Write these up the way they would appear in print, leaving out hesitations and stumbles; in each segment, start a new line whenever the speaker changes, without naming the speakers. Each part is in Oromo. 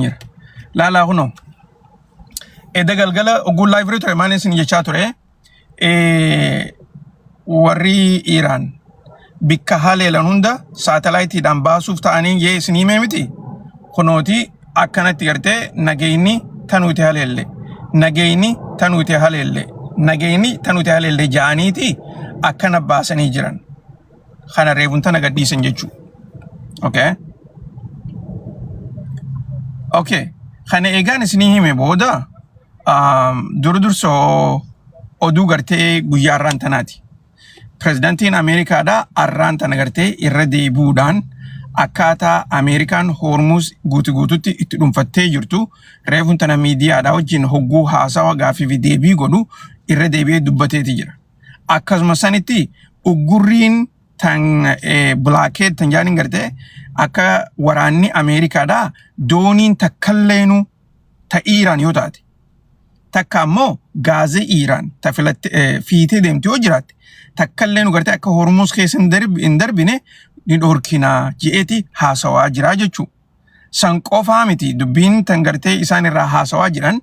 Jira. Laalaa kunoo. Edda galgala ogguun live ture maal isin jechaa ture, warri Iiraan bikka haleelan hunda saatalaayitiidhaan baasuuf ta'anii jee isin himee miti. Kunooti akkanatti gartee nageenyi tanuuti haleelle, nageenyi tanuuti haleelle, nageenyi tanuuti haleelle ja'aniiti akkana baasanii jiran. Kana reefuun tana gadhiisan jechuudha. Okay. Okay. Kana eegaan isinii hime booda dura dursoo oduu gartee guyyaa har'aan tanaati. Pirezidaantiin Ameerikaadhaa har'aan tana gartee irra deebi'uudhaan akkaataa Ameerikaan Hormuz guutu guututti itti dhuunfattee jirtu reefuun tana miidiyaadhaa wajjin hogguu haasawa gaaffii fi deebii godhu irra deebi'ee dubbateeti jira. Akkasuma sanitti uggurriin tan blockade tan jaaniin gartee akka waraanni Ameerikaadhaa dooniin takkalleenu ta Iiraan yoo taate, takka ammoo gaazii Iiraan ta filatte fiitee deemtu yoo jiraatte, takkalleenu gartee akka Hormuz keessa hin darbine ni dhorkinaa je'eeti haasawaa jiraa jechuudha. San qofaa miti, dubbiin tan gartee isaan irraa haasawaa jiran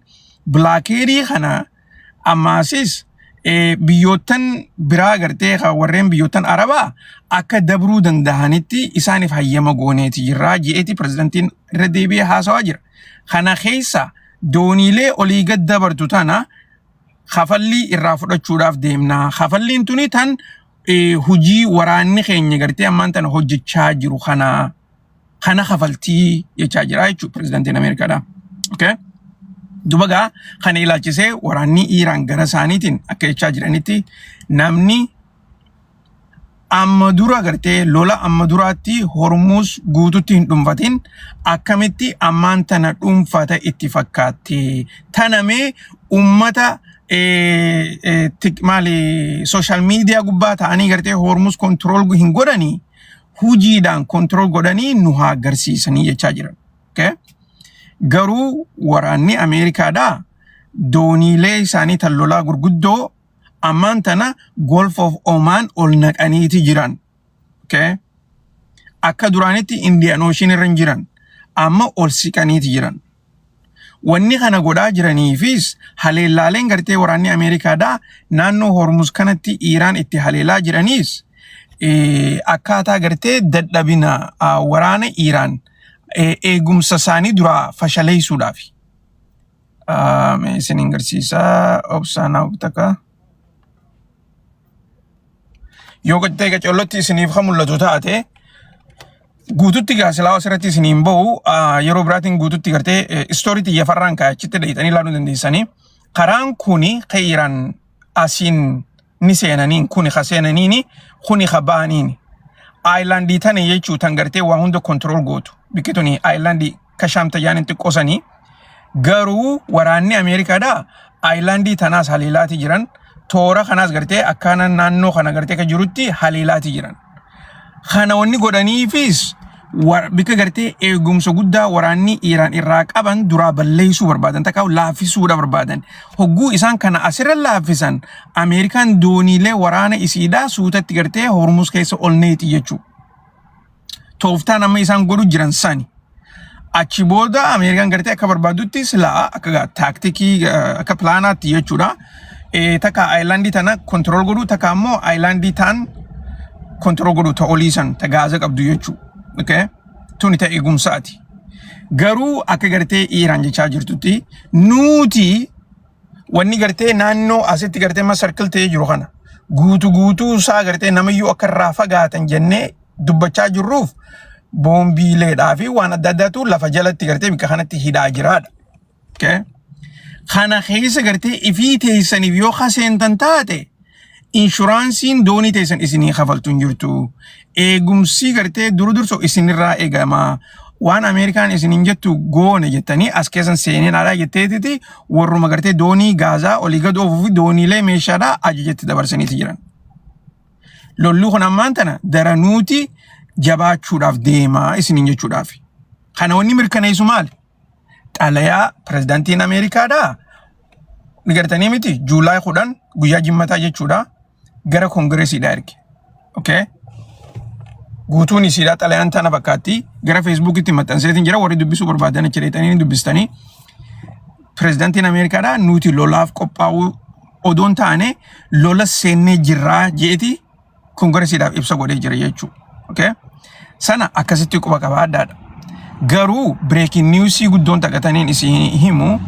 blockade kana ammaasis biyyoottan biraa gartee kan warreen biyyoottan Arabaa akka dabruu danda'anitti isaaniif hayyama gooneeti jirraa je'eeti pirezidantiin irra deebi'ee haasawaa jira. Kana keessa dooniilee olii gad dabartu tana kafallii irraa fudhachuudhaaf deemna. Kafalliin tuni tan hojii waraanni keenya gartee ammaan tana hojjechaa jiru kana kafaltii jechaa jira jechuudha pirezidantiin Ameerikaadha. Okay? Duba gaa kana ilaalchisee waraanni Iiraan gara isaaniitiin akka jechaa jiranitti, namni amma dura gartee lola amma duraatti Hormuz guututti hin dhuunfatin akkamitti ammaan tana dhuunfata itti fakkaatti? Tanamee ummata maali, social media gubbaa ta'anii gartee Hormuz control hin godhanii, hujiidhaan control godhanii nu haa agarsiisanii jechaa jiran. Okay? Garuu waraanni Ameerikaadhaa dooniilee isaanii tan lolaa gurguddoo ammaan tana Gulf of Oman ol naqaniiti jiran. Okay? Akka duraanitti Indian Ocean irra hin jiran. Amma ol siqaniiti jiran. Wanni kana godhaa jiraniifis haleellaaleen gartee waraanni Ameerikaadhaa naannoo Hormuz kanatti Iiraan itti haleelaa jiraniis akkaataa gartee dadhabina waraana Iiraan eegumsa isaanii duraa fashaleessuudhaafi. Mee isin agarsiisaa, obsaa naa takka. Yoo gartee qacollotti isiniif kan mul'atu taate guututti gaa silaa asirratti isiniin bahu, yeroo biraatiin guututti gartee story xiyyeeffarraan kaayachitti dheeyxanii ilaaluu dandeessanii. Karaan kuni kan Iiraan asiin ni seenaniin kuni ka seenaniini, kuni ka ba'aniini. Island tana jechuu tan gartee waa hunda control gootu. Bikki tuni island kashaamta jaaniin xiqqoosanii. Garuu waraanni Ameerikaadhaa island tanaas haleelaati jiran. Toora kanaas gartee akkaana naannoo kana gartee kan jirutti haleelaati jiran. Kana wanni godhaniifis bikka gartee eegumsa guddaa waraanni Iiraan irraa qaban duraa balleessuu barbaadan, takka laaffisuudha barbaadan. Hogguu isaan kana asirra laaffisan Ameerikaan dooniilee waraana isiidhaa suutatti gartee Hormuz keessa ol neeti jechuudha. Tooftaan amma isaan godhu jiran sani. Achi booda Ameerikaan gartee akka barbaadutti silaa akka tactic akka planaatti jechuudha. Takka island tana control godhu, takka ammoo island taan control godhu ta olii san ta gaaza qabdu jechuudha. Okay? Tuni ta eegumsaati. Garuu akka gartee Iiraan jechaa jirtutti, nuti wanni gartee naannoo asitti gartee ma circle ta'ee jiru kana guutuu guutuu isaa gartee namayyuu akka irraa fagaatan jennee dubbachaa jirruuf boombiileedhaa fi waan adda addaatu lafa jalatti gartee bikka kanatti hidhaa jiraadha. Okay? Kana keessa gartee ifii teessaniif yoo kaseentan taate insuranceiin doonii teessan isinii kafaltu hin jirtu. Eegumsi gartee duru dursu isinirraa eegama. Waan Ameerikaan isiniin jettu goone jettanii as keessan seeneen alaa jetteetiti warruma gartee doonii gaazaa olii gad oofuu fi dooniilee meeshaadhaa ajajatti dabarsaniiti jiran. Lolli kun ammaan tana daranuuti jabaachuudhaaf deemaa isiniin jechuudhaaf. Kana wanni mirkaneessu maali? Xalayaa pirezidaantiin Ameerikaadhaa ni gartanii miti, July 10 guyyaa jimmataa jechuudha, gara koongireesiidha erge. Okay? Guutuun isiidhaa xalayaan tana fakkaatti gara Feesbuukitti maxxanseetiin jira warri dubbisuu barbaadan achi dheexanii ni dubbistanii. Pireezidaantiin Ameerikaadhaa nuti lolaaf qophaa'uu odoon taane lola seennee jirraa jeeti kongresiidhaaf ibsa godhee jira jechuudha. Okay? Sana akkasitti quba qabaadhaadha. Garuu breaking newsii guddoon takataniin isin himu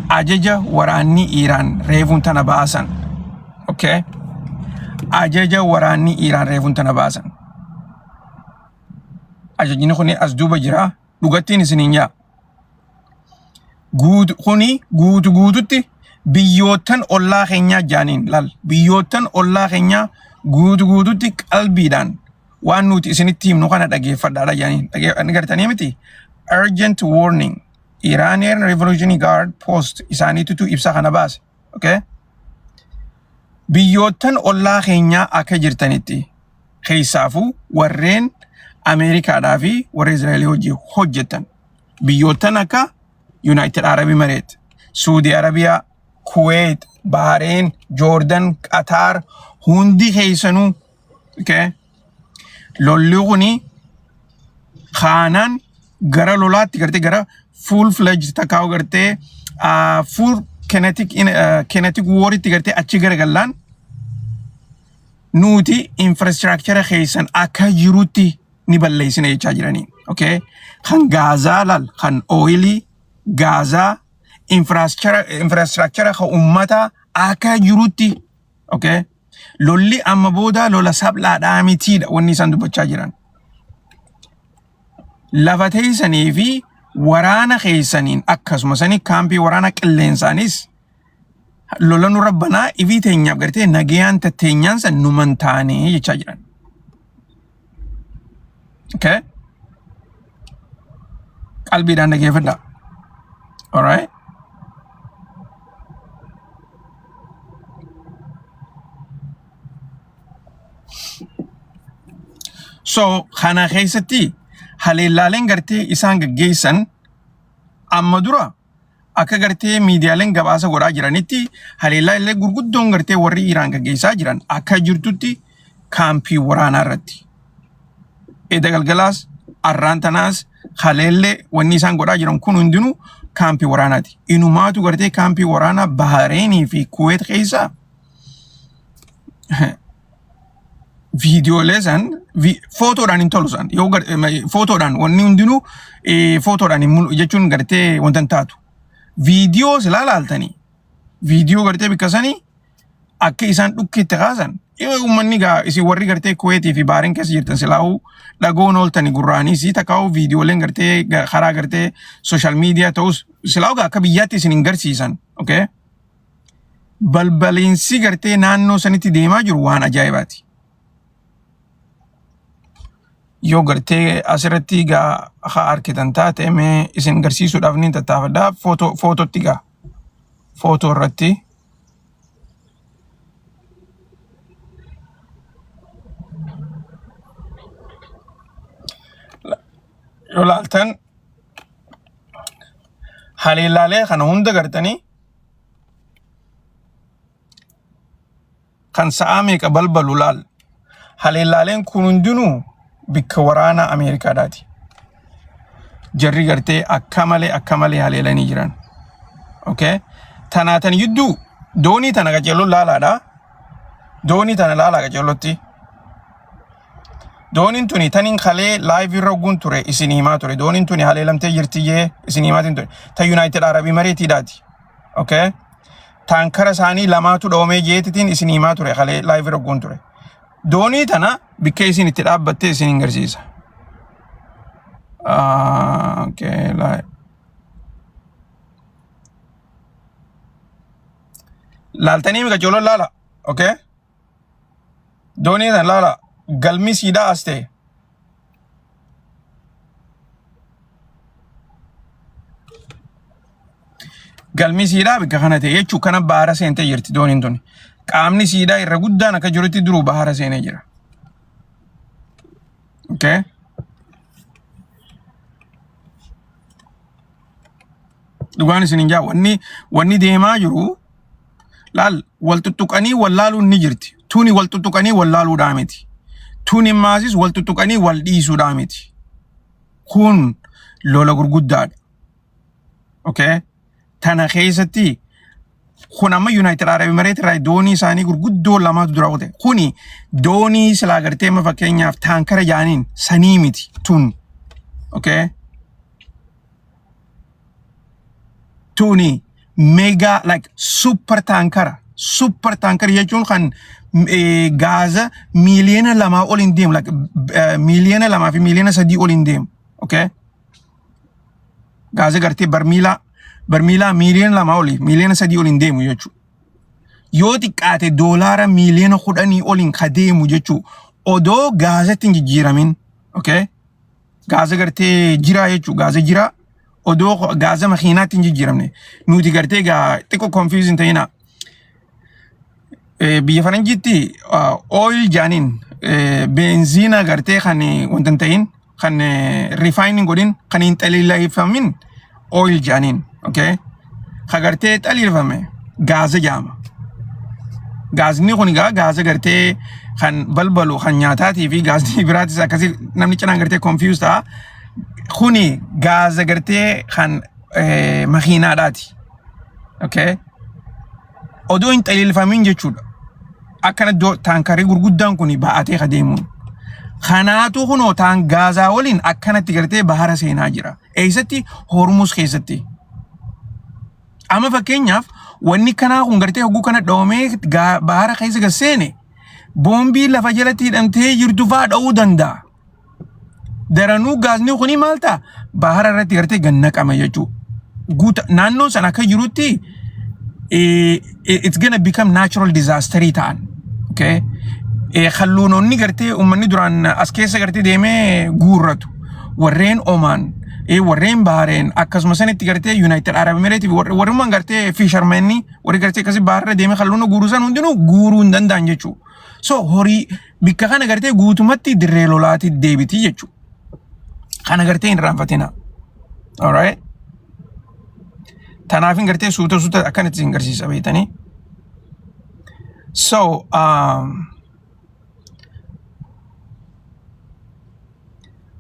ajaja waraanni Iiraan reefuun tana baasan. Okay? Ajaja waraanni Iiraan reefuun tana baasan. Ajajni kun as duuba jira. Dhugattiin isiniin jaa. Guutu kuni guutu guututti biyyoottan ollaa keenyaa jaaniin laal biyyoottan ollaa keenyaa guutu guututti qalbiidhaan waan nuti isinitti himnu kana dhageeffadhaadha jaaniin dhagee gartanii miti urgent warning Iranian Revolutionary Guard post isaaniitutu ibsa kana baase okay biyyoottan ollaa keenyaa akka jirtanitti keessaafuu warreen Ameerikaadhaa fi warra Israa'elii hojii hojjetan biyyoottan akka United Arab Emirates, Saudi Arabiyaa, Kuwait, Bahrain, Jordan, Qatar hundi keessanuu okay? Lolli kuni kaanaan gara lolaatti gartee gara full fledged takkaa'u gartee full kinetic kinetic waritti gartee achi garagallaan nuti infrastructure keessan akka jirutti ni balleessina jechaa jiranii. Okay? Kan gaazaa laal, kan ooyilii, gaazaa, infrastructure kan uummataa akka jirutti. Okay? Lolli amma booda lola saphlaadhaa mitiidha wanni isaan dubbachaa jiran. Lafa teessanii fi waraana keessaniin akkasuma sanii kaampii waraana qilleensaanis lola nurra banaa ifii teenyaaf gartee nagayaan tatteenyaan san numan taanee jechaa jiran. Okay? Qalbiidhaan dhageeffadhaa. Alright? So kana keessatti haleellaaleen gartee isaan gaggeessan amma dura akka gartee miidiyaaleen gabaasa godhaa jiranitti haleellaa illee gurguddoon gartee warri Iraan gaggeessaa jiran akka jirtutti kaampii waraanaa irratti. Eda galgalaas arraan tanaas haleellee wanni isaan godhaa jiran kun hundinuu kaampii waraanaati. Inumaatu gartee kaampii waraanaa Bahareenii fi Kuweet keessaa viidiyoolee san footoodhaan hin tolu san yoo footoodhaan wanni hundinuu footoodhaan hin mul jechuun gartee wanta hin taatu. Viidiyoo silaa laaltanii viidiyoo gartee bikka sanii akka isaan dhukkee itti kaasan yoo uummanni gaa isin warri gartee Kuweetii fi Baareen keessa jirtan silaa'uu dhagoon ooltani gurraanii si takkaa'uu viidiyooleen gartee karaa gartee sooshaal miidiyaa ta'us silaa'uu gaa akka biyyaatti isin hin garsiisan. Okay? Balbaliinsi gartee naannoo sanitti deemaa jiru waan ajaa'ibaati. Yoo gartee asirratti gaa haa arkitan taate mee isin garsiisuudhaaf ni tattaafadha. Footoo footootti gaa footoo irratti yoo laaltan haleellaalee kana hunda gartanii kan sa'aa meeqa balbalu laal. Haleellaaleen kun hundinuu bikka waraana Ameerikaadhaati. Jarri gartee akka malee akka malee haleelanii jiran. Okay? Tanaatan yidduu doonii tana qaceelloon laalaadha. Doonii tana laalaa qaceellotti. Dooniin tuni taniin kalee live irra ogguun ture isin himaa ture. Dooniin tuni haleelamtee jirti jee isin himaatiin ture. Ta United Arab Emirates Okay? Taankara isaanii lamaatu dhoomee jeetitiin isin himaa ture kalee live irra ogguun ture. Doonii tana bikka isin itti dhaabbatte isin hin garsiisa. Ah, okay, laaltanii mika joolon laala. Okay? Doonii tana laala galmi siidaa as ta'e. Galmi siidaa bikka kana ta'e jechuun kana baara seentee jirti dooniin tuni. Qaamni siidaa irra guddaan akka jirutti duruu baara seenee jira. Okay? Dhugaan isin hin jaa wanni wanni deemaa jiru laal wal tuttuqanii wal laaluun ni jirti. Tuni wal tuttuqanii wal laaluudhaa miti. Tun immaasis wal tuttuqanii wal dhiisuudhaa miti. Kun lola gurguddaadha. Okay? Tana keessatti kun amma United Arab Emirates irraa doonii isaanii gurguddoo lamaatu dura kute. Kuni doonii silaa gartee amma fakkeenyaaf taankara jaaniin sanii miti tun. Okay? Tuni mega like super taankara. Super taankara jechuun kan gaaza 2 miiliyoona ol hin deemu like 2 miiliyoona fi 3 miiliyoona ol hin deemu. Okay? Gaaza gartee barmiilaa 2 miiliyoona olii 3 miiliyoona ol hin deemu jechuudha. Yoo xiqqaate doolaara 10 miiliyoona oliin ka deemu jechuudha. Odoo gaazatti hin jijjiiramin. Okay? Gaaza gartee jiraa jechuudha. Gaaza jiraa odoo gaaza makiinaatti hin jijjiiramne. Nuti gartee gaa xiqqoo confusing ta'ina. Biyya faranjiitti oil jaaniin beenziina gartee kan wanta hin ta'in kan refine godhin kan hin xaliileffamin oil jaaniin. Okay? Ka gartee xaliilfame gaaza jaama. Gaazni kun egaa gaaza gartee kan balbalu kan nyaataatii fi gaazni biraatis akkasii namni cinaan gartee confuse ta'a. Kuni gaaza gartee kan makiinaadhaati. Okay? Odoo hin xaliilfamin jechuudha. Akkana taankarii gurguddaan kun ba'atee adeemuun. Kanaatu kunoo taan gaazaa waliin akkanatti gartee bahara seenaa jira. Eessatti? Hormuz keessatti. Amma fakkeenyaaf wanni kanaa kun gartee hogguu kana dhoomee bahara keessa gad seene boombii lafa jalatti hidhamtee jirtu fa'aa dha'uu danda'a. Daranuu gaazni kuni maal ta'a? Bahara irratti gartee gad naqama jechuudha. Guuta naannoon sana akka jirutti it's gonna become natural disaster ta'an. Okay? Kalluunonni gartee uummanni duraan as keessa gartee deemee guurratu. Warreen Omaan, warreen Bahareen akkasuma sanitti gartee United Arab Emirates fi warrummaan gartee fishermenni warri gartee akkasii baharra deemee kalluuna guuruu san hundinuu guuruu hin danda'an jechuudha. So horii bikka kana gartee guutumatti dirree lolaatti deebiti jechuudha. Kana gartee hin irraanfatina. Alright? Tanaaf hin gartee suuta suuta akkanatti isin garsiisa beektanii. So,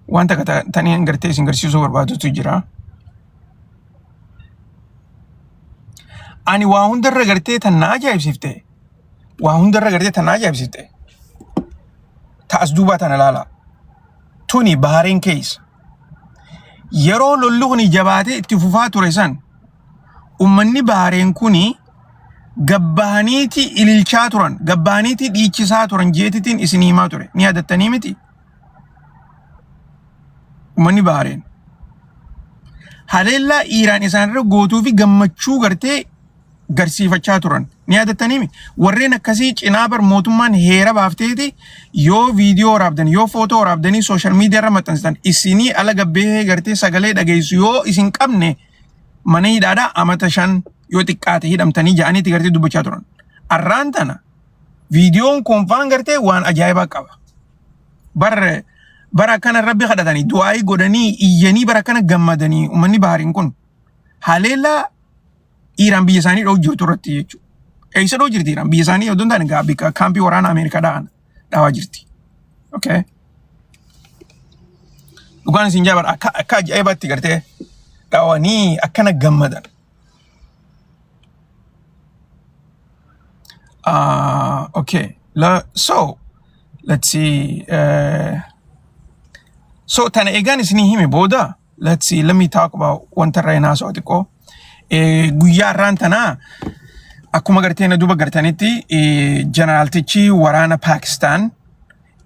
wanta tanii gartee isin garsiisuu barbaadutu jira. Ani waa hundarra gartee tan na ajaa'ibsiifte. Waa hundarra gartee tan na ajaa'ibsiifte. Ta as duubaa tana ilaala. Tuni Bahareen keessa. Yeroo lolli kuni jabaatee itti fufaa ture san ummanni Bahareen kuni gabbahaniiti ililchaa turan, gabbahaniiti dhiichisaa turan jeetitiin isin himaa ture. Ni yaadattanii miti? Ummanni Bahareen. Haleellaa Iiraan isaanirra gootuu fi gammachuu gartee garsiifachaa turan. Ni yaadattanii miti? Warreen akkasii cinaa bar mootummaan heera baafteeti yoo viidiyoo waraabdan yoo footoo waraabdanii social media irra maxxansitan isinii ala gabbee gartee sagalee dhageessu yoo isin qabne mana hidhaadhaa amata 5 yoo xiqqaate hidhamtanii ja'aniiti gartee dubbachaa turan. Arraan tana viidiyoon kun faan gartee waan ajaa'ibaa qaba. Bar bara akkana rabbi kadhatanii du'aayii godhanii iyyanii bara akkana gammadanii uummanni Bahariin kun haleellaa Iiraan biyya isaanii dha'u jirtu irratti jechuudha. Eessa dha'u jirti Iiraan? Biyya isaanii odoo hin taane gaa bikka kaampii waraana Ameerikaa dhawaa jirti. Okay. Dhugaan isin jaabar akka ajaa'ibaatti gartee dhawanii akkana gammadan. Okay. So, let's see. So, tana egaan isinii hime booda, let's see, let me talk about wanta irraa hin haasa'u xiqqoo. Guyyaa har'aan tanaa akkuma gartee na duuba gartanitti jeneraaltichi waraana Paakistaan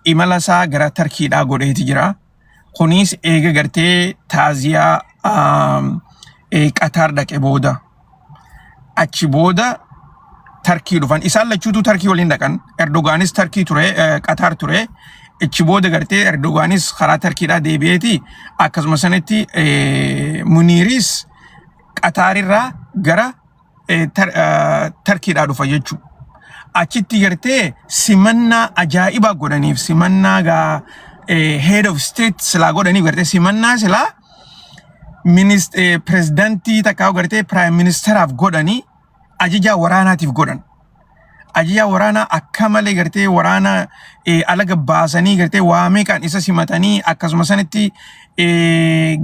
imala isaa gara Tarkiidhaa godheeti jira. Kunis eega gartee taaziyaa Qataar dhaqe booda. Achi booda Tarkii dhufan. Isaan lachuutu Tarkii waliin dhaqan. Erdogaanis Tarkii ture, Qataar ture. Achi booda gartee Erdogaanis karaa Tarkiidhaa deebi'eeti. Akkasuma sanatti Muniiris Qataarirraa gara Tarkiidhaa dhufa jechuudha. Achitti gartee simannaa ajaa'ibaa godhaniif simannaa gaa head of state silaa godhaniif gartee simannaa silaa pirezidantii takkaa gartee prime ministeraaf godhanii ajajaa waraanaatiif godhan. Ajajaa waraanaa akka malee gartee waraana alaga baasanii gartee waa meeqaan isa simatanii akkasuma sanitti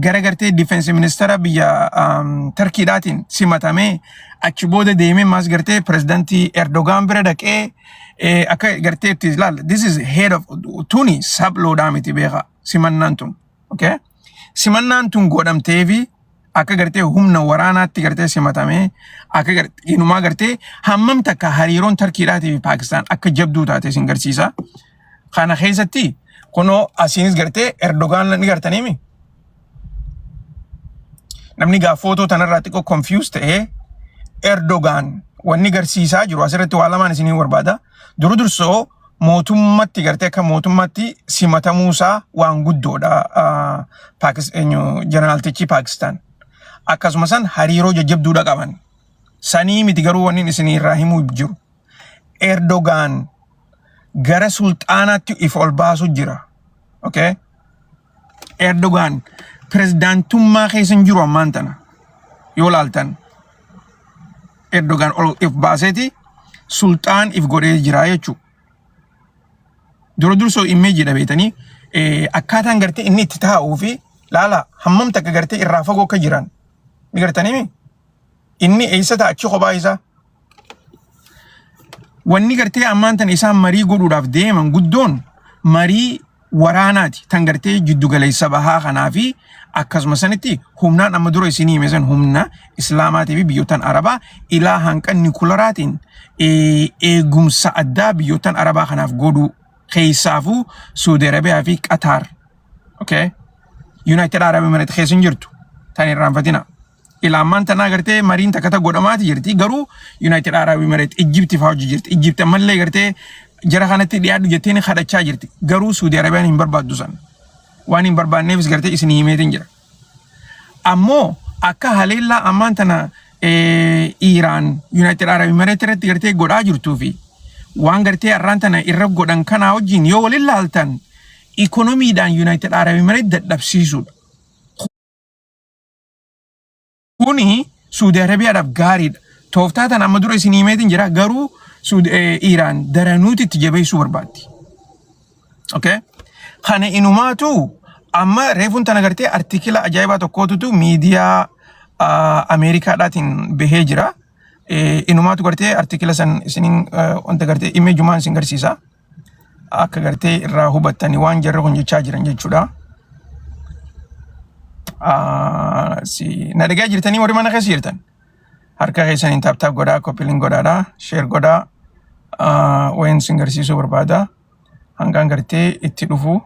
gara gartee difeensi ministeera biyya Tarkiidhaatiin simatamee achi booda deemee maas gartee pirezidaantii Erdogaan bira dhaqee akka gartee itti ilaal, this is head of tuni sabloodhaa miti beekaa simannaan tun. Okay? Simannaan tun godhamteefi akka gartee humna waraanaatti gartee simatamee akka inumaa gartee hammam takka hariiroon Tarkiidhaatii fi Paakistaan akka jabduu taate isin garsiisa. Kana keessatti kunoo asiinis gartee Erdogaan ni gartaniimi. Namni gaa footoo tanarraa xiqqoo confuse ta'ee Erdogaan wanni garsiisaa jiru asirratti waa lamaan isinii barbaada. Duru dursoo mootummatti gartee akka mootummaatti simatamuusaa waan guddoodha jeneraaltichi Paakistaan. Akkasuma san hariiroo jajjabduudha qaban. Sanii miti garuu wanni isinii irraa himuu jiru. Erdogaan gara sulxaanaatti if ol baasu jira. Okay? Erdogaan pirezidaantummaa keessa hin jiru ammaan tana. Yoo laaltan Erdogaan ol if baaseeti sulxaan if godhee jira jechuudha. Dura dursoo immeejiidha beetanii akkaataan gartee inni itti taa'uu fi laala hammam takka gartee irraa fagoo akka jiran ni gartanii inni eessa ta'a achi kophaa isaa. Wanni gartee ammaan tan isaan marii godhuudhaaf deeman guddoon marii waraanaati tan gartee jiddugaleessa bahaa kanaa fi akkasuma sanitti humnaan amma dura isinii hime san humna islaamaatii fi biyyootan arabaa ilaa hanqa nikularaatiin eegumsa addaa biyyootan arabaa kanaaf godhuu keessaafuu Suudi Arabiyaa fi Qataar. Okay? United Arab Emirates keessa hin jirtu. Tan irraanfatina. Ilaa ammaan tanaa gartee mariin takka takka godhamaati jirti. Garuu United Arab Emirates Ijjibti fa'aa hojii jirti. Ijjibti ammallee gartee jara kanatti dhiyaadhu jettee ni kadhachaa jirti. Garuu Suudi Arabiyaan hin barbaaddu san. Waan hin barbaanneefis gartee isin himeetiin jira. Ammoo akka haleellaa ammaan tana Iiraan United Arab Emirates irratti gartee godhaa jirtuu fi waan gartee har'aan tana irra godhan kanaa wajjin yoo walin laaltan ikonomiidhaan United Arab Emirates dadhabsiisuudha. Kuni Suudi Arabiyaadhaaf gaariidha. Tooftaa tana amma dura isin himeetiin jira garuu Iiraan daranuuti itti jabeessuu barbaaddi. Okay? Kana inumaatu amma reefuun tana gartee artikila ajaa'ibaa tokkootutu miidiyaa Ameerikaadhaatiin bahee jira. Inumaatu gartee artikila san isiniin wanta gartee imeejumaan isin garsiisa. Akka gartee irraa hubattanii waan jarri kun jechaa jiran jechuudha. Si na dhagaa jirtanii warri mana keessa jirtan harka keessaniin tap tap godhaa, copy link godhaadha, share godhaa. Wayin isin garsiisuu barbaada hangaan gartee itti dhufu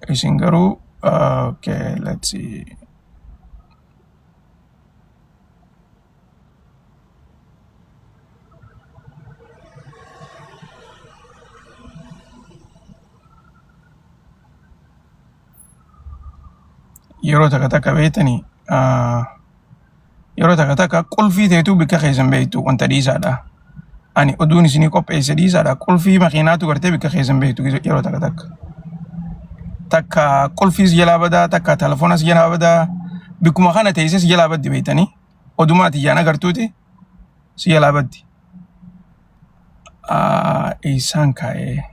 isin garuu okay, let's see. Yeroo takka takka beektanii yeroo takka takka qulfii teetuu bikka keessan beektu wanta dhiisaadha. Ani oduun isinii qopheesse dhiisaadha. Qulfii makiinaatu gartee bikka keessan beektu yeroo takka takka. Takka qulfiis jalaa badaa, takka telefonas jalaa badaa, bikkuma kana teesses jalaa baddi beektanii odumaa tiyyaan agartuuti si jalaa baddi. Eessaan kaa'ee?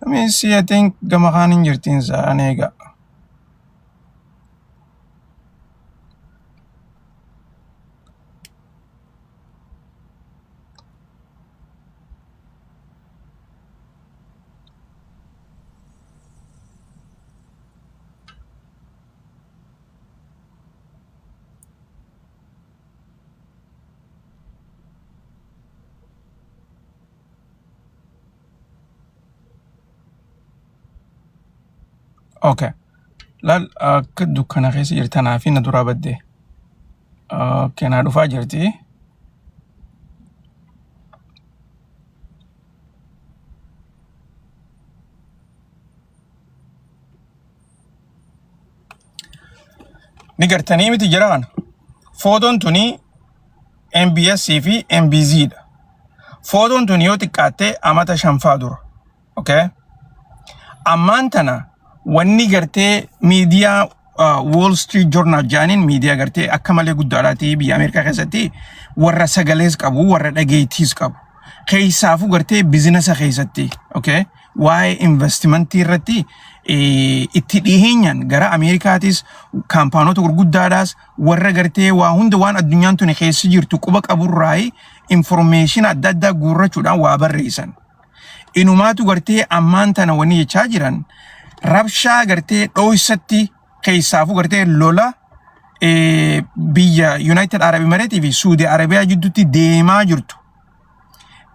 Let me see, I think gama kaan hin jirtiin sa'aan eega. Okay. Laal akka dukkana keessa jirtanaa fi na duraa badde. Okay, naa dhufaa jirti. Ni gartanii miti jira kana. Footoon tuni MBS fi MBZ dha. Footoon tuni yoo xiqqaatte amata shanfaa dura. Okay? Ammaan tana wanni gartee miidiyaa Wall Street Journal jedhaniin miidiyaa gartee akka malee guddaadhaati biyya Ameerikaa keessatti warra sagalees qabu warra dhageettiis qabu. Keessaafuu gartee bizinasa keessatti, okay, waa'ee investimentii irratti itti dhiheenyaan gara Ameerikaatis kaampaanota gurguddaadhaas warra gartee waa hunda waan addunyaan tuni keessa jirtu quba qaburraayi information adda addaa guurrachuudhaan waa barreessan. Inumaatu gartee ammaan tana wanni jechaa jiran rabshaa gartee dhooysatti keessaafuu gartee lola biyya United Arab Emirates fi Saudi Arabiyaa jidduutti deemaa jirtu.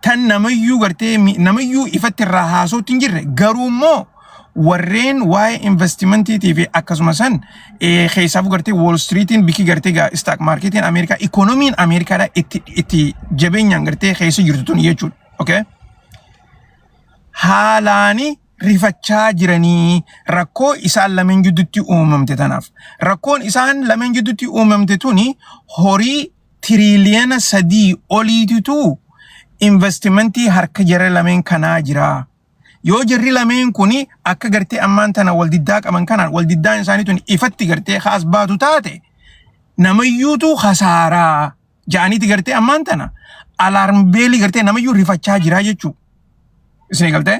Tan namayyuu gartee namayyuu ifatti irraa haasootti hin jirre garuu immoo warreen waa'ee investimentiitii fi akkasuma san keessaafuu gartee Wall Streetiin bikki gartee gaa stock marketiin Ameerikaa ikoonomiin Ameerikaadha itti jabeenyaan gartee keessa jirtu tun jechuudha. Okay? Haalaani rifachaa jiranii rakkoo isaan lameen jidduutti uumamte tanaaf. Rakkoon isaan lameen jidduutti uumamte tuni horii tiriiliyoona 3 oliititu investimentii harka jara lameen kanaa jira. Yoo jarri lameen kuni akka gartee ammaan tana wal diddaa qaban kanaan wal diddaan isaanii tuni ifatti gartee haas baatu taate namayyuutu khasaaraa ja'aniiti gartee ammaan tana alarm beelii gartee namayyuu rifachaa jira jechuudha. Isin galtee?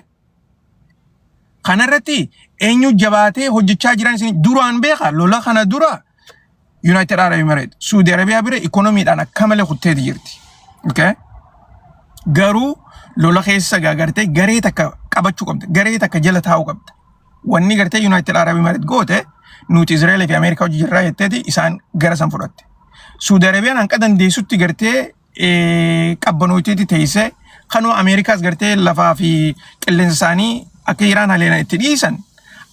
Kanarratti eenyu jabaatee hojjechaa jiran isin duraan beeka lola kana dura United Arab Emirates Saudi Arabiyaa bira ikoonomiidhaan akka malee kutteeti jirti. Okay? Garuu lola keessa gartee garee takka qabachuu qabda. Garee takka jala taa'uu qabda. Wanni gartee United Arab Emirates goote nuti Israa'el fi Ameerikaa hojii jirraa jetteeti isaan gara san fudhatte. Saudi Arabiyaan hanqa dandeessutti gartee qabbanooteeti teessee kanuma Ameerikaas gartee lafaa fi qilleensa isaanii akka Iraan haleelan itti dhiisan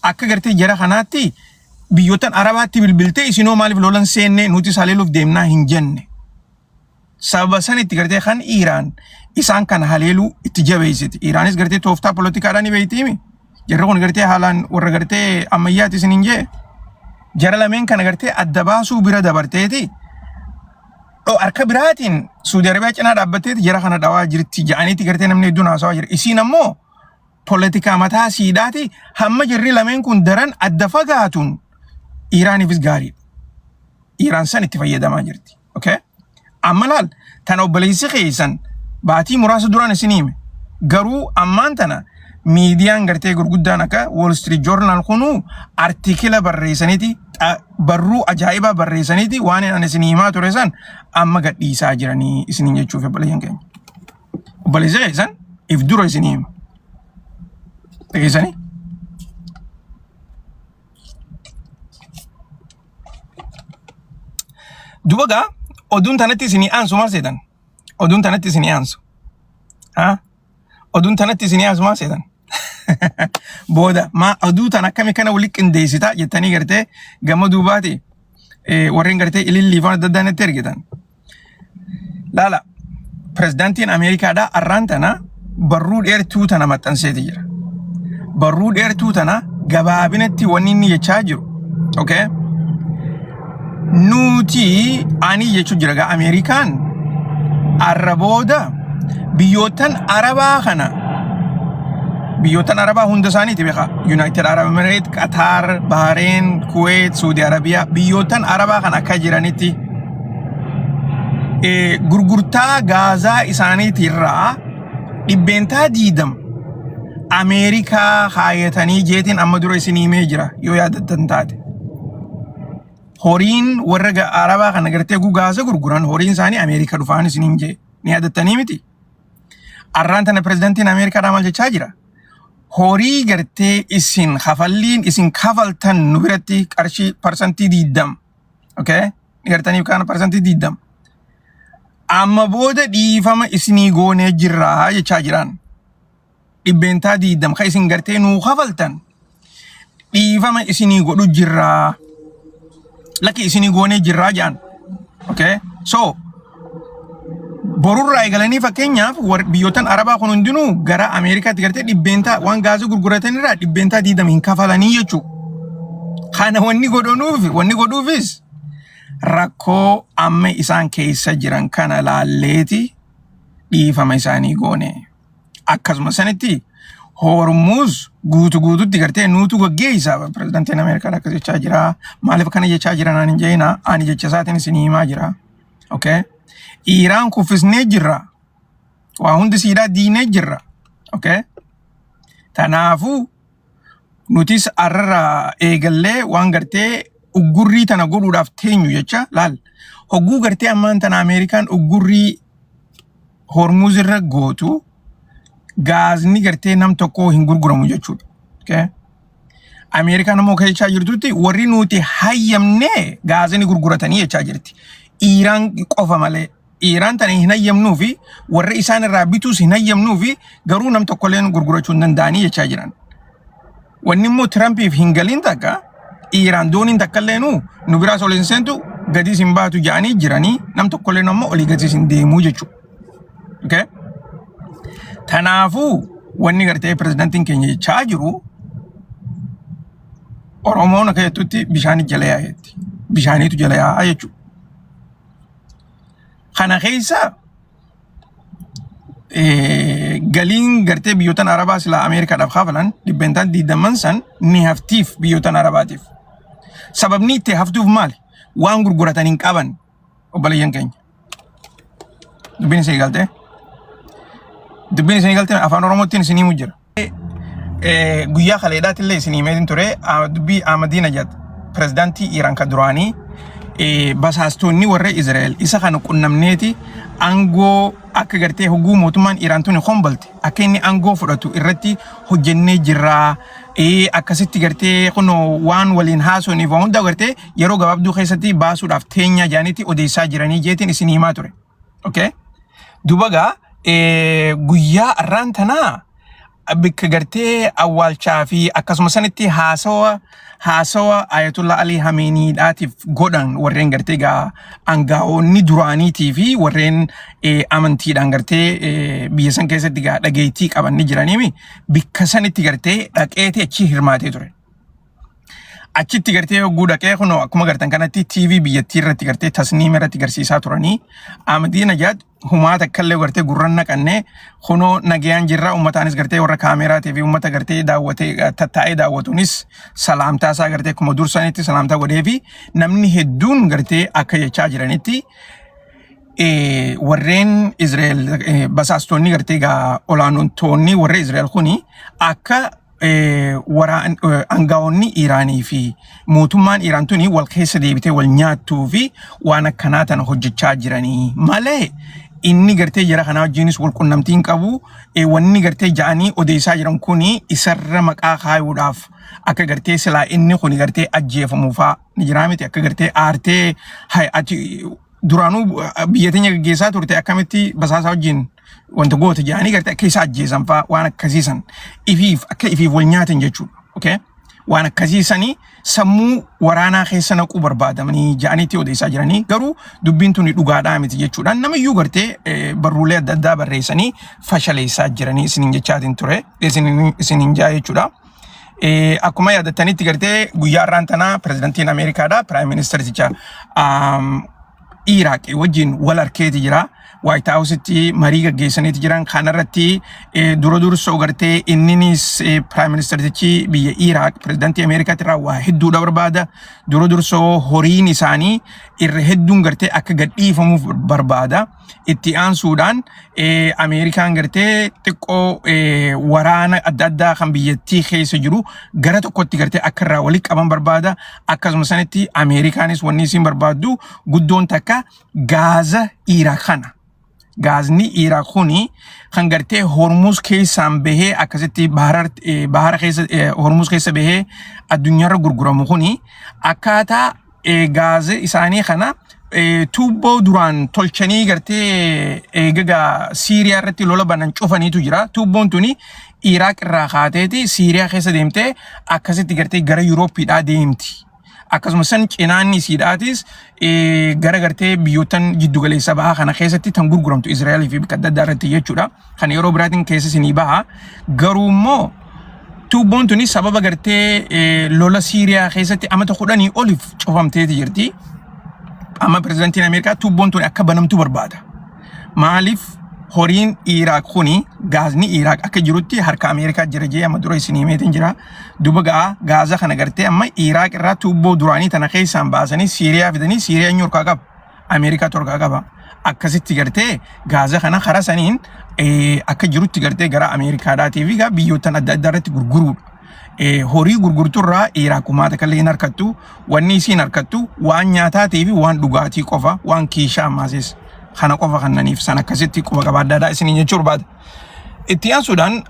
akka gartee jara kanaatti biyyootan Arabaatti bilbiltee isinoo maaliif lolan seenne nuti haleeluuf deemnaa hin jenne. Sababa sanitti gartee kan Iraan isaan kana haleeluu itti jabeessiti. Iraanis gartee tooftaa poolitikaadhaan ni beektiimi. Jarri kun gartee haalaan warra gartee ammayyaati isin hin jee. Jara lameen kana gartee adda baasuu bira dabarteeti. Harka biraatiin Suudi Arabiyaa cinaa dhaabbatteeti jara kana dhawaa jirti ja'aniiti gartee namni hedduun haasawaa jira. Isiin ammoo poolitikaa mataa siidhaati hamma jarri lameen kun daran adda fagaatuun Iraaniifis gaariidha. Iraan san itti fayyadamaa jirti. Okay? Amma laal tana obboleessi keessan baatii muraasa duraan isin hime. Garuu ammaan tana miidiyaan gartee gurguddaan akka Wall Street Journal kunuu artikila barreessaniiti barruu ajaa'ibaa barreessaniiti waan ani isin himaa ture san amma gadhiisaa jiranii isiniin jechuuf obboleeyyan keenya. Obboleessi keessan if dura isin hima. Dhageessanii? Duba gaa oduun tanatti isinii aansu maal seetan? Oduun tanatti isinii aansu. Ha? Oduun tanatti isinii aansu maal seetan? Booda maa oduu tan akkami kana walitti qindeessitaa jettanii gartee gama duubaati warreen gartee ilillii fi adda addaa natti ergitan. Laala pirezidaantiin Ameerikaadhaa arraan tana barruu dheertuu tana maxxanseeti jira. Barruu dheertuu tana gabaabinatti wanni inni jechaa jiru. Okay? Nuti ani jechuu jira gaa Ameerikaan arra booda biyyoottan Arabaa kana biyyoottan Arabaa hunda isaaniiti beekaa. United Arab Emirates, Qatar, Bahrain, Kuwait, Saudi Arabia biyyoottan Arabaa kana akka jiranitti gurgurtaa gaazaa isaaniitirraa 20% Ameerikaa kaayatanii jeetiin amma dura isin himee jira yoo yaadattan taate. Horiin warra Arabaa kana gartee gaasa gurguran horiin isaanii Ameerikaa dhufaan isiniin jee ni yaadattanii miti. Arraan tana pirezidantiin Ameerikaadhaa maal jechaa jira? Horii gartee isin kafalliin isin kafaltan nu biratti qarshii 20%. Okay? Ni gartaniif kana 20%. Amma booda dhiifama isinii goonee jirraa jechaa jiran. 20% kan isin gartee nuu kafaltan dhiifama isinii godhu jirraa. Lakki isinii goonee jirraa jedhan. Okay? So, borurraa eegalanii fakkeenyaaf biyyoottan Arabaa kun hundinuu gara Ameerikaatti gartee dhibbeentaa waan gaazii gurguratan irraa 20% hin kafalanii jechuudha. Kana wanni godhanuuf wanni godhuufis rakkoo amma isaan keessa jiran kana laalleeti dhiifama isaanii goone. Akkasuma sanitti Hormuz guutu guututti gartee nuutu gaggeessa. Pirezidantiin Ameerikaa akkas jechaa jira. Maaliif akkana jechaa jira naan hin jeena. Ani jecha isaatiin isin himaa jira. Okay. Iiraan kuffisnee jirra. Waa hundi siidhaa diinee jirra. Okay? Tanaafuu nutis arrarraa eegallee waan gartee uggurrii tana godhuudhaaf teenyu jecha laal. Hogguu gartee ammaan tana Ameerikaan uggurrii Hormuz irra gootu gaazni gartee nam tokko hin gurguramu jechuudha. Okay? Ameerikaan immoo kan jechaa jirtutti warri nuti hayyamnee gaaza ni gurguratanii jechaa jirti. Iiraan qofa malee. Iiraan tana hin hayyamnuu fi warra isaan irraa bituus hin hayyamnuu fi garuu nam tokkolleen gurgurachuu hin danda'anii jechaa jiran. Wanni immoo Tirampiif hin galiin takka Iiraan dooniin takka illeenuu nu biraas ol hin seentu gadiis hin baatu jedhanii jiranii nam tokkolleen ammoo olii gadiis hin deemuu jechuudha. Okay? Tanaafuu wanni gartee pirezidantiin keenya jechaa jiru Oromoon akka jettutti bishaan jala yaa'etti. Bishaaniitu jala yaa'aa jechuudha. Kana keessa galiin gartee biyyoota Arabaa silaa Ameerikaadhaaf kafalan 20% san ni haftiif biyyoota Arabaatiif. Sababni itti haftuuf maali? Waan gurguratan hin qaban obboleeyyan keenya. Dubbiin isin galtee? Dubbiin isin galtee afaan Oromootiin isin himu jira. Guyyaa kaleedhaatti illee isin himeetiin ture dubbii Ahmadinejad pirezidaantii Iiraan kan duraanii basaastonni warra Israa'el isa kana qunnamneeti aangoo akka gartee hogguu mootummaan Iiraan tuni kombalte akka inni aangoo fudhatu irratti hojjennee jirra. Akkasitti gartee kunoo waan waliin haasofniif waan hunda gartee yeroo gabaabduu keessatti baasuudhaaf teenya jaanitti odeessaa jiranii jeetiin isin himaa ture. Okay? Duba gaa guyyaa arraan tanaa bikka gartee awwaalchaa fi akkasuma sanitti haasawa Ayatollah Ali Hameeniidhaatiif godhan warreen gartee gaa angaa'oonni duraaniitii fi warreen amantiidhaan gartee biyya san keessatti gaa dhageettii qaban ni jiraniimi bikka sanitti gartee dhaqeeti achi hirmaatee ture. Achitti gartee hogguu dhaqee kunoo akkuma gartan kanatti TV biyyattii irratti gartee tasniima irratti garsiisaa turanii Ahmadinejad humaa takkallee gartee gurran naqannee kunoo nagayaan jirra ummataanis gartee warra kaameeraatii fi ummata gartee daawwatee tattaa'ee daawwatuunis salaamtaa isaa gartee akkuma dursanitti salaamtaa godhee fi namni hedduun gartee akka jechaa jiranitti warreen Israa'el basaastonni gartee gaa olaantoonni warra Israa'el kuni akka waraan angaa'onni Iiraanii fi mootummaan Iiraan tuni wal keessa deebitee wal nyaattuu fi waan akkanaa tana hojjechaa jiranii malee inni gartee jara kanaa wajjinis wal qunnamtii hin qabu. Wanni gartee ja'anii odeessaa jiran kuni isarra maqaa kaayuudhaaf akka gartee silaa inni kuni gartee ajjeefamuufaa ni jiraa miti akka gartee aartee hay ati duraanuu biyya teenya gaggeessaa turte akkamitti basaasaa wajjin wanta goote jedhanii gartee akka isa ajjeesan fa'aa waan akkasiisan ifiif akka ifiif wal nyaatan jechuudha. Okay? Waan akkasiisanii sammuu waraanaa keessa naquu barbaadamanii jedhaniitti odeessaa jiranii garuu dubbiin tuni dhugaadhaa miti jechuudhaan namayyuu gartee barruulee adda addaa barreessanii fashaleessaa jiranii isiniin jechaatiin ture isiniin jaa jechuudha. Akkuma yaadattanitti gartee guyyaa har'aan tanaa pirezidantiin Ameerikaadha prime ministerticha Iraaq wajjin wal arkeeti jira. White Houseitti marii gaggeessaniiti jiran. Kanarratti dura dursoo gartee inninis prime ministertichi biyya Iraaq pirezidantii Ameerikaatti irraa waa hedduudha barbaada. Dura dursoo horiin isaanii irra hedduun gartee akka gadhiifamuuf barbaada. Itti aansuudhaan Ameerikaan gartee xiqqoo waraana adda addaa kan biyyattii keessa jiru gara tokkotti gartee akka irraa walitti qaban barbaada. Akkasuma sanitti Ameerikaanis wanni isiin barbaaddu guddoon takka gaaza Iraaq kana. Gaazni Iraaq kuni kan gartee Hormuz keessaan bahee akkasitti bahara keessa Hormuz keessa bahee addunyaarra gurguramu kuni akkaataa gaaza isaanii kana tuubboo duraan tolchanii gartee eegaga Siiriyaa irratti lola banan cufaniitu jira. Tuubboon tuni Iraaq irraa kaateeti Siiriyaa keessa deemtee akkasitti gartee gara Yuurooppiidhaa deemti. Akkasuma san cinaanni isiidhaatis gara gartee biyyoottan jiddugaleessa bahaa kana keessatti tan gurguramtu Israa'elii fi bakka adda addaa irratti jechuudha. Kan yeroo biraatiin keessa isinii baha. Garuu immoo tuubboon tuni sababa gartee lola Siiriyaa keessatti amata 10 oliif cufamteeti jirti. Amma pirezidantiin Ameerikaa tuubboon tuni akka banamtu barbaada. Maaliif horiin Iraaq kuni gaazni Iraaq akka jirutti harka Ameerikaa jira jee amma dura isin himeetiin jira. Duba gaa gaaza kana gartee amma Iraaq irraa tuubboo duraanii tana keessaan baasanii Siiriyaa fidanii Siiriyaa eenyu harkaa qaba? Ameerikaatu harkaa qaba. Akkasitti gartee gaaza kana karaa saniin akka jirutti gartee gara Ameerikaadhaatii fi gaa biyyoottan adda addaa irratti gurguruudha. Horii gurgurturraa Iraaq kumaata kallee hin harkattu. Wanni isiin harkattu waan nyaataatii fi waan dhugaatii qofa, waan kiishaa ammaasis kana qofa kannaniif san akkasitti quba qabaaddaadhaa isiniin jechuu barbaada. Itti aansuudhaan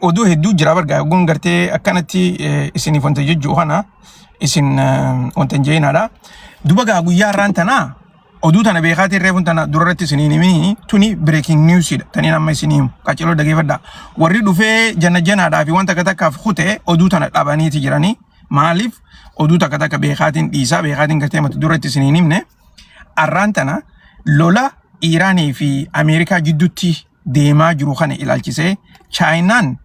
oduu hedduu jira bargaa gun gartee akkanatti isiniif wanta jechuu kana isin wanta hin jeenaadha. Duba gaa guyyaa har'aan tanaa oduu tana beekaatiin reefuun tana durarratti isiniin himini tuni breaking news dha taniin amma isinii himu qaceloo dhageeffadha. Warri dhufee jana janaadhaa fi wanta takka takkaaf kute oduu tana dhabaniiti jiranii. Maaliif oduu takka takka beekaatiin dhiisaa beekaatiin gartee mata duratti isiniin himne arraan tana lola Iiraanii fi Ameerikaa jidduutti deemaa jiru kana ilaalchisee Chaayinaan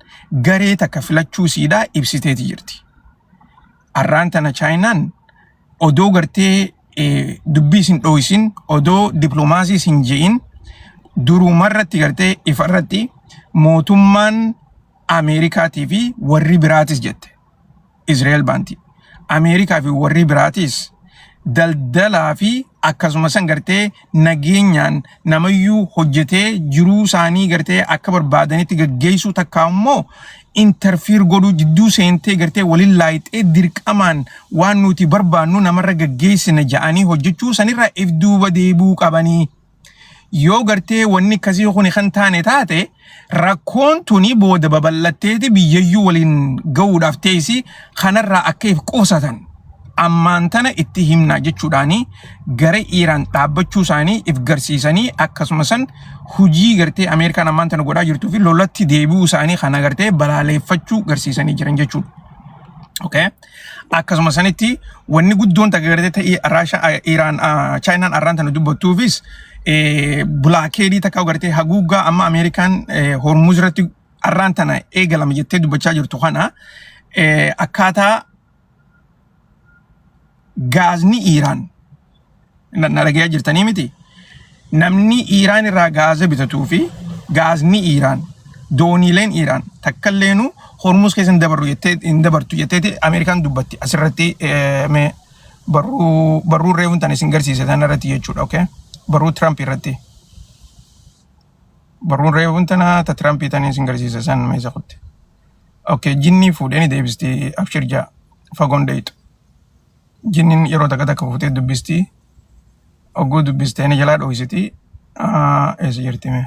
garee takka filachuu isiidhaa ibsiteeti jirti. Arraan tana Chaayinaan odoo gartee dubbii isin dho'isin, odoo dippiloomaasii isin je'in, durumarratti gartee ifarratti mootummaan Ameerikaatii fi warri biraatis jette. Israel baanti. Ameerikaa fi warri biraatis daldalaa fi akkasuma san gartee nageenyaan namayyuu hojjetee jiruu isaanii gartee akka barbaadanitti gaggeessuu takka immoo interfere godhuu jidduu seentee gartee waliin laayixee dirqamaan waan nuti barbaannu namarra gaggeessina ja'anii hojjechuu sanirraa if duuba deebuu qabanii. Yoo gartee wanni akkasii kun kan taane taate rakkoon tuni booda babal'atteeti biyyayyuu waliin ga'uudhaaf teessi, kanarraa akka if qusatan ammaan tana itti himnaa jechuudhaani gara Iiraan dhaabbachuu isaanii if garsiisanii, akkasuma san hujii gartee Ameerikaan ammaan tana godhaa jirtuu fi lolatti deebi'uu isaanii kana gartee balaaleeffachuu garsiisanii jiran jechuudha. Okay. Akkasuma sanitti wanni guddoon takka gartee ta'ee Raashaa, Iiraan, Chaayinaan arraan tana dubbattuufis blockade takka gartee haguuggaa amma Ameerikaan Hormuz irratti arraan tana eegalama jettee dubbachaa jirtu kana akkaataa gaazni Iiraan na dhagayaa jirtanii miti. Namni Iiraan irraa gaaza bitatuu fi gaazni Iiraan, dooniileen Iiraan takkalleenu Hormuz keessa hin dabarru jettee hin dabartu jetteeti Ameerikaan dubbatti asirratti mee barruu reefuun tan isin garsiise tan irratti jechuudha. Okay? Barruu Trump irratti. Barruun reefuun tana ta Trump tan isin garsiise san meesha kutte. Okay, jinni fuudhee ni deebisti, abshir jaa fagoon deetu. Jinniin yeroo takka takka fuutee dubbisti. Ogguu dubbistee ni jalaa dhoksiti. Eessa jirti mee?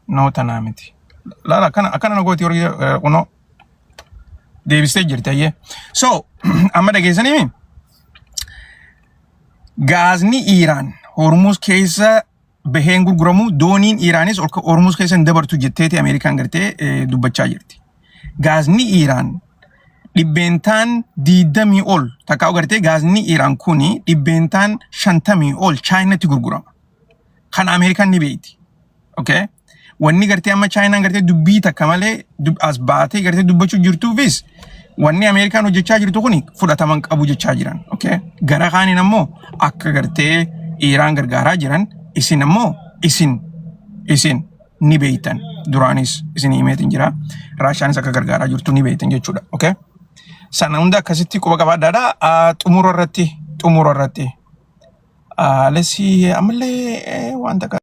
No, tanaa miti. Laala, akkana akkana na gooti horii kunoo deebistee jirti ayyee. So amma dhageessanii gaazni Iiraan Hormuz keessa baheen gurguramu, dooniin Iiraanis Hormuz keessa hin dabartu jetteeti Ameerikaan gartee dubbachaa jirti. Gaazni Iiraan 20% ol takkaa gartee gaazni Iiraan kuni 50% ol Chaayinatti gurgurama. Kan Ameerikaan ni beekti. Okay? Wanni gartee amma Chaayinaan gartee dubbii takka malee as baatee gartee dubbachuu jirtuufis wanni Ameerikaan hojjechaa jirtu kuni fudhataman qabu jechaa jiran. Okay? Gara kaaniin ammoo akka gartee Iiraan gargaaraa jiran isin ammoo isin ni beektan, duraanis isin himeetiin jira. Raashaanis akka gargaaraa jirtu ni beektan jechuudha. Okay? Sana hunda akkasitti quba qabaadhaadha. Xumura irratti, xumura irratti. Let's see, ammallee waan takka.